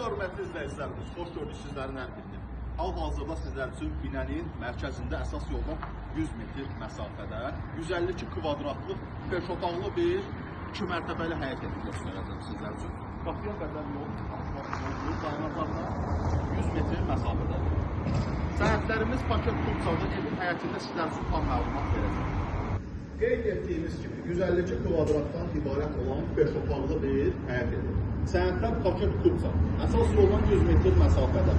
Hörmətli izləyicilərimiz, xoş gördük sizlərin hər birini. Hal-hazırda sizlər üçün binənin mərkəzində əsas yoldan 100 metr məsafədə 152 kvadratlıq 5 otaqlı bir 2 mərtəbəli həyət evi göstərəcəm sizlər üçün. Qapıya qədər yol asfalt dayanacaqda 100 metr məsafədədir. Sənədlərimiz paket kupçadır, evin həyətində sizlər üçün tam məlumat verəcəm. Qeyd etdiyimiz kimi 152 kvadratdan ibarət olan 5 otaqlı bir həyət evi. Sənədlər paket kupça. Əsas yoldan 100 metr məsafədə.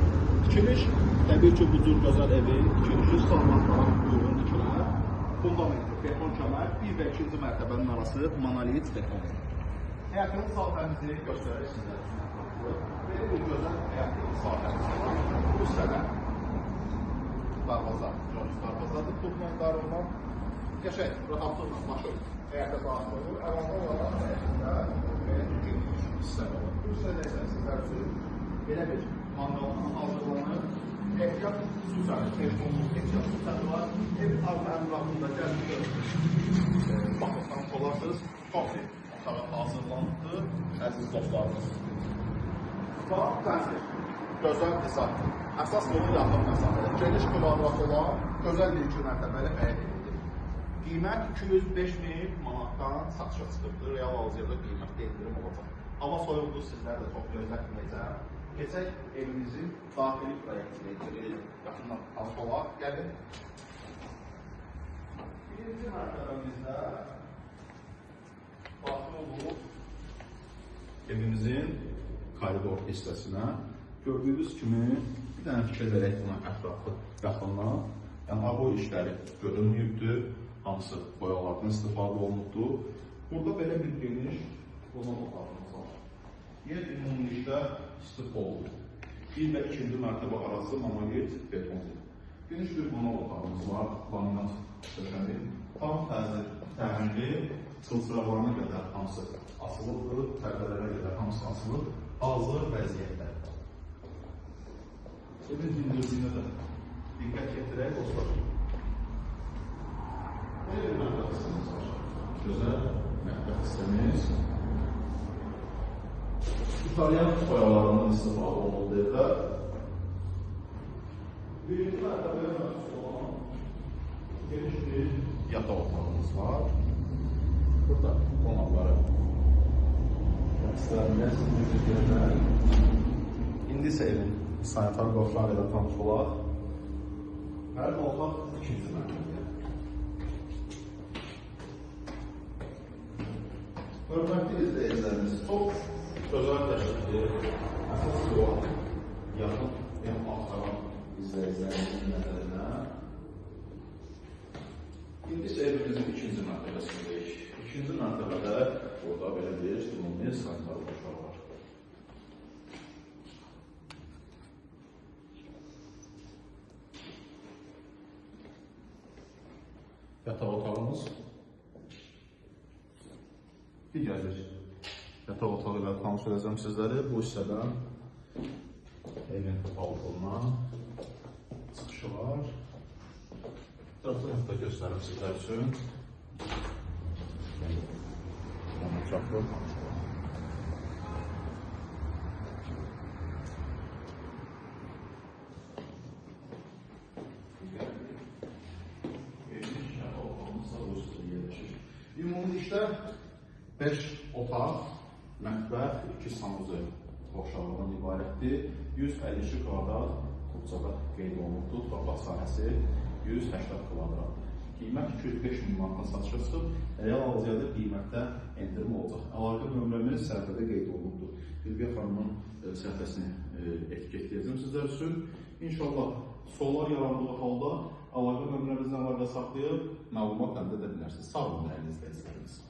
Tikiliş təbii ki, bu cür gözəl evin tikilişi standartlara uyğun tikilər. Fundamenti beton kəmər, 1 və 2-ci mərtəbənin arası monolit betondur. Həyətin sahəmizi göstərir sizlər üçün ətraflı. Belə bir gözəl həyətin sahəmiz var. Bu hissədə darvaza, Jones darvazadır, topla idarə olunan. Qəşəng, rahatlıqla maşın həyətə daxil olur. Əlavə olaraq həyətində belə bir geniş hissə var. Bu hissədə isə sizlər üçün belə bir manqalxana hazırlanır. Ehtiyat xüsusən, 5 tonluq ehtiyat xüsusən var. Evin arxa ətrafında gəlib baxıb tanış olarsınız. Kombi otağı hazırlanıbdır, əziz dostlarımız. Tam təzir, gözəl dizayn. Əsas yolu yaxın məsafədə, geniş kvadrat olan gözəl bir 2 mərtəbəli həyət evidir. Qiymət 205 min manatdan satışa çıxıbdır. Real alıcıya qiymətdə endirim olacaq. Hava soyuqdur, sizlər də çox gözlətməyəcəm. Keçək evimizin daxili proyektini yaxından tanış olaq. Gəlin. Birinci mərtəbəmizdə daxil olub evimizin koridor hissəsinə. Gördüyünüz kimi bir dənə fikir verək buna ətraflı yaxından. Yəni aboy işləri görünməyibdir. Hamısı boyalardan istifadə olunubdur. Burada belə bir geniş qonaq otağımız var. Yer ümumilikdə istif olunur. 1 və 2-ci mərtəbə arası monolit betondur. Geniş bir qonaq otağımız var. Laminat döşəmi. Tam təzir, təmirli, çılçıraqlarına qədər hamısı asılıbdır. Pərdələrə qədər hamısı asılıb. Hazır vəziyyətdə. Evin hündürlüyünə də diqqət yetirək dostlar. Belə bir mətbəx hissəmiz var. Gözəl mətbəx hissəmiz. İtalyan boyalarından istifadə olundu evdə. Birinci mərtəbəyə məxsus olan geniş bir yataq otağımız var. Burada qonaqları yatışdıra bilərsiniz bir yerdə. İndi isə evin sanitar qovşağı ilə tanış olaq. Hər otaq ikinci mərtəbəyə. Hörmətli izləyicilərimiz, çox gözəl təşkildir. Əsas yola yaxın ev axtaran izləyicilərimizin nəzərinə. İndi isə evimizin ikinci mərtəbəsindəyik. İkinci mərtəbədə burada belə bir ümumi sanitar qovşağı var. Yataq otağımız. Digər bir yataq otağı ilə tanış edəcəm sizləri. Bu hissədən evin balkonuna çıxışı var. Ətraflı da göstərim sizlər üçün. Ətraflı tanış olaq. Evin yataq otağımız da bu hissədə yerləşir. Ümumilikdə 5 otaq, mətbəx, 2 sanuzel qovşağından ibarətdir. 152 kvadrat kupçada qeyd olunubdur. Torpaq sahəsi 180 kvadratdır. Qiymət 205 min manatdan satışa çıxıb. Real alıcıya da qiymətdə endirim olacaq. Əlaqə nömrəmiz səhifədə qeyd olunubdur. Ülviyə xanımın səhifəsini etiketləyəcəm sizlər üçün. İnşallah suallar yarandığı halda əlaqə nömrəmizlə əlaqə saxlayıb məlumat əldə edə bilərsiniz. Sağ olun, dəyərli izləyicilərimiz.